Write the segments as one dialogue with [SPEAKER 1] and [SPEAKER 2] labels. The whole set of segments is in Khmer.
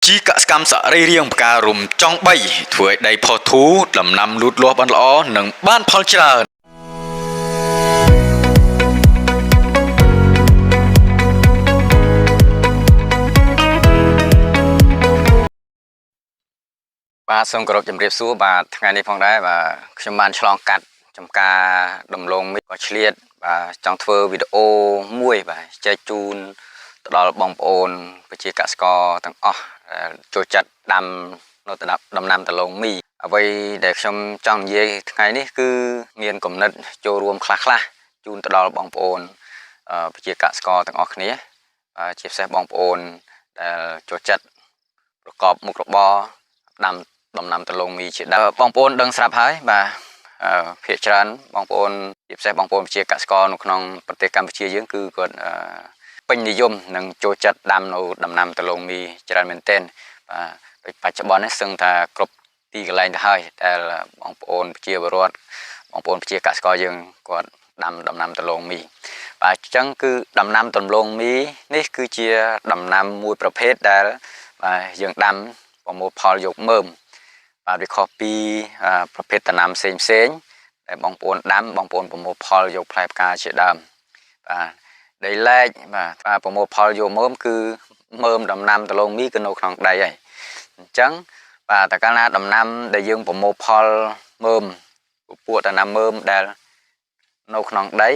[SPEAKER 1] ជីកសកម្មសរីរាង្គផ្ការំចង់3ធ្វើឲ្យដីផុសធូរដំណាំលូតលាស់បានល្អនិងបានផលច្រើន
[SPEAKER 2] បាទសូមគោរពជម្រាបសួរបាទថ្ងៃនេះផងដែរបាទខ្ញុំបានឆ្លងកាត់ចំការដំឡូងមីក៏ឆ្លៀតបាទចង់ធ្វើវីដេអូមួយបាទចែកជូនទៅដល់បងប្អូនប្រជាកសិករទាំងអស់ដែលចូលចិត្តដាំនៅដំណាំដំឡូងមីអ្វីដែលខ្ញុំចង់និយាយថ្ងៃនេះគឺមានគំនិតចូលរួមខ្លះៗជូនទៅដល់បងប្អូនប្រជាកសិករទាំងអស់គ្នាបាទជាពិសេសបងប្អូនដែលចូលចិត្តប្រកបមុខរបរដាំដំណាំដំឡូងមីជាដើមបងប្អូនដឹងស្រាប់ហើយបាទភាគច្រើនបងប្អូនជាពិសេសបងប្អូនប្រជាកសិករនៅក្នុងប្រទេសកម្ពុជាយើងគឺគាត់ពេញនិយមនិងចូលចិត្តដាំនៅដំណាំដំឡូងមីច្រើនមែនទែនបាទដូចបច្ចុប្បន្ននេះសឹងថាគ្រប់ទីកន្លែងទៅហើយដែលបងប្អូនប្រជាពលរដ្ឋបងប្អូនប្រជាកសិករយើងគាត់ដាំដំណាំដំឡូងមីបាទអញ្ចឹងគឺដំណាំដំឡូងមីនេះគឺជាដំណាំមួយប្រភេទដែលបាទយើងដាំប្រមូលផលយកមើមបាទវាខុសពីប្រភេទដំណាំផ្សេងផ្សេងដែលបងប្អូនដាំបងប្អូនប្រមូលផលយកផ្លែផ្កាជាដើមបាទដីឡែកបាទប្រមូលផលយកមើមគឺមើមដំណាំដំឡូងមីគឺនៅក្នុងដីហើយអញ្ចឹងបាទតើកាលណាដំណាំដែលយើងប្រមូលផលមើមពពួកដំណាំមើមដែលនៅក្នុងដី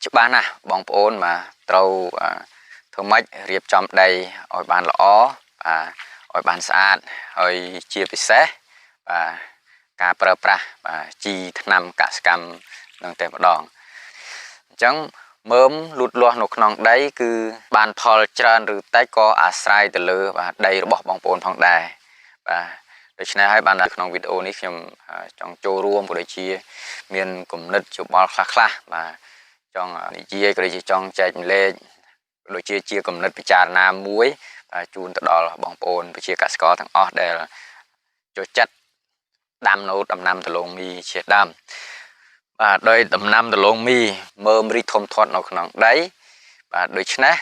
[SPEAKER 2] ច្បាស់ណាស់បងប្អូនបាទត្រូវធ្វើម៉េចរៀបចំដីឲ្យបានល្អបាទឲ្យបានស្អាតហើយជាពិសេសបាទការប្រើប្រាស់បាទជីថ្នាំកសិកម្មនឹងតែម្ដងអញ្ចឹងមើមលូតលាស់នៅក្នុងដីគឺបានផលច្រើនឬតិចក៏អាស្រ័យទៅលើបាទដីរបស់បងប្អូនផងដែរបាទដូច្នេះហើយបានក្នុងវីដេអូនេះខ្ញុំចង់ចូលរួមក៏ដូចជាមានគំនិតយោបល់ខ្លះៗបាទចង់និយាយក៏ដូចជាចង់ចែកម្លែកដូចជាជាគំនិតពិចារណាមួយបាទជូនទៅដល់បងប្អូនប្រជាកសិករទាំងអស់ដែលចូលចិត្តដាំនៅដំណាំដំឡូងមីជាដើមបាទដោយដំណាំដំឡូងមីមើមរីកធំធាត់នៅក្នុងដីបាទដូច្នេះ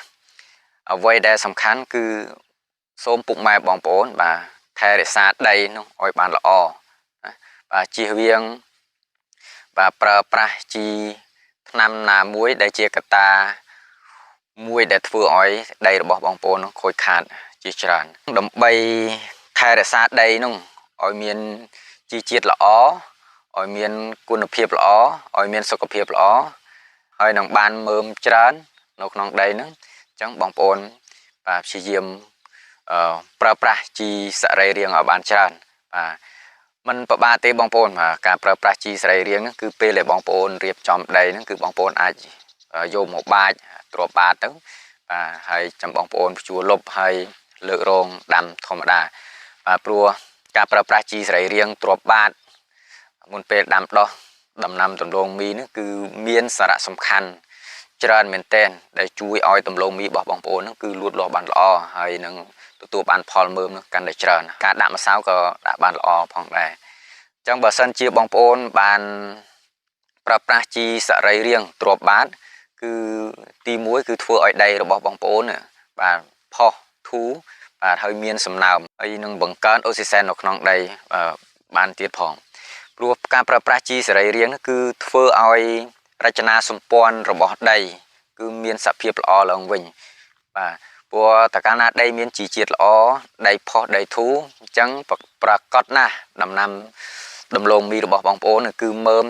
[SPEAKER 2] អ្វីដែលសំខាន់គឺសូមពុកម៉ែបងប្អូនបាទថែរក្សាដីនោះឲ្យបានល្អណាបាទជៀសវាងបាទប្រើប្រាស់ជីថ្នាំណាមួយដែលជាកត្តាមួយដែលធ្វើឲ្យដីរបស់បងប្អូននោះខូចខាតជាច្រើនដើម្បីថែរក្សាដីនោះឲ្យមានជីជាតិល្អឲ្យមានគុណភាពល្អឲ្យមានសុខភាពល្អហើយនឹងបានមើមច្រើននៅក្នុងដីហ្នឹងអញ្ចឹងបងប្អូនបាទព្យាយាមប្រើប្រាស់ជីសរីរាង្គឲ្យបានច្រើនបាទមិនពិបាកទេបងប្អូនបាទការប្រើប្រាស់ជីសរីរាង្គហ្នឹងគឺពេលដែលបងប្អូនរៀបចំដីហ្នឹងគឺបងប្អូនអាចយកមកបាចទ្រាប់បាតទៅបាទហើយចាំបងប្អូនភ្ជួរលុបហើយលើករងដាំធម្មតាបាទព្រោះការប្រើប្រាស់ជីសរីរាង្គទ្រាប់បាតមុនពេលដាំដុះដំណាំដំឡូងមីនេះគឺមានសារៈសំខាន់ច្រើនមែនទែនដែលជួយឲ្យដំឡូងមីរបស់បងប្អូនហ្នឹងគឺលូតលាស់បានល្អហើយនឹងទទួលបានផលមើមកាន់តែច្រើនការដាក់ម្សៅក៏ដាក់បានល្អផងដែរអញ្ចឹងបើសិនជាបងប្អូនបានប្រើប្រាស់ជីសរីរាង្គទ្រាប់បាតគឺទី1គឺធ្វើឲ្យដីរបស់បងប្អូនបាទផុសធូរបាទហើយមានសំណើមហើយនឹងបង្កើនអូស៊ីសែននៅក្នុងដីបានទៀតផងព្រោះការប្រើប្រាស់ជីសរីរាង្គគឺធ្វើឲ្យរចនាសម្ព័ន្ធរបស់ដីគឺមានសភាពល្អឡើងវិញបាទព្រោះតើកាលណាដីមានជីជាតិល្អដីផុសដីធូរអញ្ចឹងប្រកាសណាស់ដំណាំដំឡូងមីរបស់បងប្អូនគឺមើម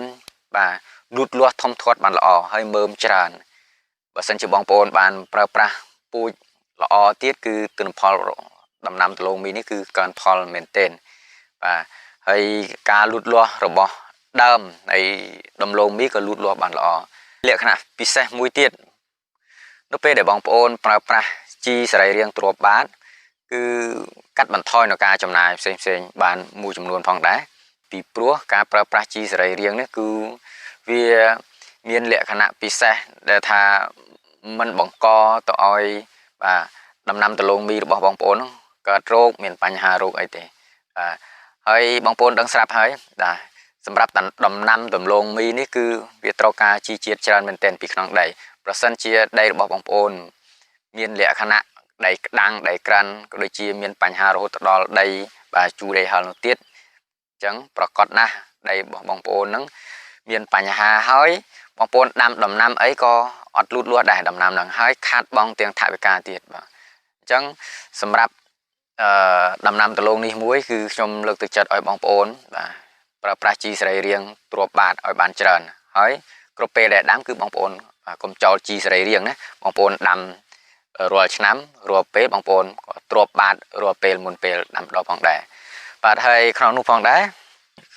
[SPEAKER 2] បាទលូតលាស់ធំធាត់បានល្អហើយមើមច្រើនបើសិនជាបងប្អូនបានប្រើប្រាស់ពូជល្អទៀតគឺទិន្នផលដំណាំដំឡូងមីនេះគឺកើនផលមែនទែនបាទហើយការលូតលាស់របស់ដើមនៃដំឡូងមីក៏លូតលាស់បានល្អលក្ខណៈពិសេសមួយទៀតនៅពេលដែលបងប្អូនប្រើប្រាស់ជីសរីរាង្គទ្រាប់បាតគឺកាត់បន្ថយនៅការចំណាយផ្សេងផ្សេងបានមួយចំនួនផងដែរពីព្រោះការប្រើប្រាស់ជីសរីរាង្គនេះគឺវាមានលក្ខណៈពិសេសដែលថាมันបង្កទៅឲ្យបាទដំណាំដំឡូងមីរបស់បងប្អូនហ្នឹងកើតរោគមានបញ្ហារោគអីទេបាទហើយបងប្អូនដឹងស្រាប់ហើយបាទសម្រាប់ដំណាំដំឡូងមីនេះគឺវាត្រូវការជីជាតិច្រើនមែនទែនពីក្នុងដីប្រសិនជាដីរបស់បងប្អូនមានលក្ខណៈ ដីក្តាំងដីក្រាន់ក៏ដូចជាមានបញ្ហារហូតទៅដល់ដីបាទជូរដីហឹលនោះទៀតអញ្ចឹងប្រកាសណាស់ដីរបស់បងប្អូនហ្នឹងមានបញ្ហាហើយបងប្អូនដាំដំណាំអីក៏អត់លូតលាស់ដែរដំណាំហ្នឹងហើយខាតបង់ទាំងថវិកាទៀតបាទអញ្ចឹងសម្រាប់អឺដំណាំដំឡូងនេះមួយគឺខ្ញុំលើកទឹកចិត្តឲ្យបងប្អូនបាទប្រើប្រាស់ជីសរីរាង្គទ្រាប់បាតឲ្យបានច្រើនហើយគ្រប់ពេលដែលដាំគឺបងប្អូនកុំចោលជីសរីរាង្គណាបងប្អូនដាំរាល់ឆ្នាំរាល់ពេលបងប្អូនក៏ទ្រាប់បាតរាល់ពេលមុនពេលដាំដុះផងដែរបាទហើយក្នុងនោះផងដែរ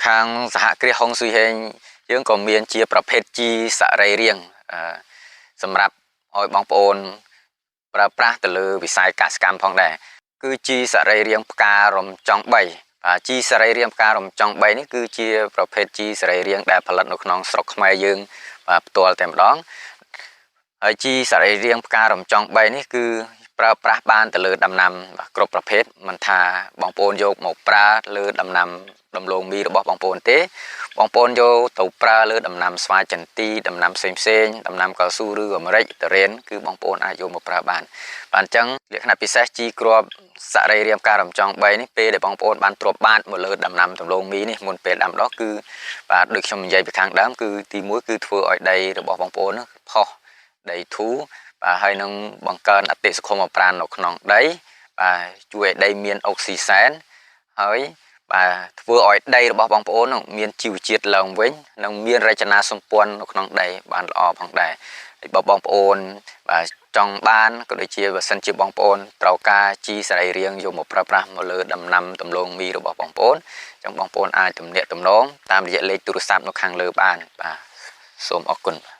[SPEAKER 2] ខាងសហគ្រាសហុងស៊ុយហេងយើងក៏មានជាប្រភេទជីសរីរាង្គសម្រាប់ឲ្យបងប្អូនប្រើប្រាស់ទៅលើវិស័យកសិកម្មផងដែរគឺជីសរីរាង្គផ្ការំចង់3បាទជីសរីរាង្គផ្ការំចង់3នេះគឺជាប្រភេទជីសរីរាង្គដែលផលិតនៅក្នុងស្រុកខ្មែរយើងបាទផ្ទាល់តែម្ដងហើយជីសរីរាង្គផ្ការំចង់3នេះគឺប្រើប្រាស់បានទៅលើដំណាំបាទគ្រប់ប្រភេទមិនថាបងប្អូនយកមកប្រើលើដំណាំដំឡូងមីរបស់បងប្អូនទេបងប្អូនយកទៅប្រើលើដំណាំស្វាយចន្ទីដំណាំផ្សេងផ្សេងដំណាំកៅស៊ូឬអាមេរិកតរេនគឺបងប្អូនអាចយកមកប្រើបានបាទអញ្ចឹងលក្ខណៈពិសេសជីគ្រាប់សរីរាង្គផ្ការំចង់3នេះពេលដែលបងប្អូនបានទ្រាប់បាតមកលើដំណាំដំឡូងមីនេះមុនពេលដាំដុះគឺបាទដូចខ្ញុំនិយាយពីខាងដើមគឺទី1គឺធ្វើឲ្យដីរបស់បងប្អូនផុសដីធូរបាទហើយនឹងបង្កើនអតិសខុមប្រាណនៅក្នុងដីបាទជួយឲ្យដីមានអុកស៊ីសែនហើយបាទធ្វើឲ្យដីរបស់បងប្អូននឹងមានជីវជាតិឡើងវិញនិងមានរចនាសម្ព័ន្ធនៅក្នុងដីបានល្អផងដែរហើយបើបងប្អូនបាទចង់បានក៏ដូចជាបើសិនជាបងប្អូនត្រូវការជីសរីរាង្គយកមកប្រើប្រាស់មកលើដំណាំដំឡូងមីរបស់បងប្អូនអញ្ចឹងបងប្អូនអាចទំនាក់ទំនងតាមរយៈលេខទូរស័ព្ទនៅខាងលើបានបាទសូមអរគុណ។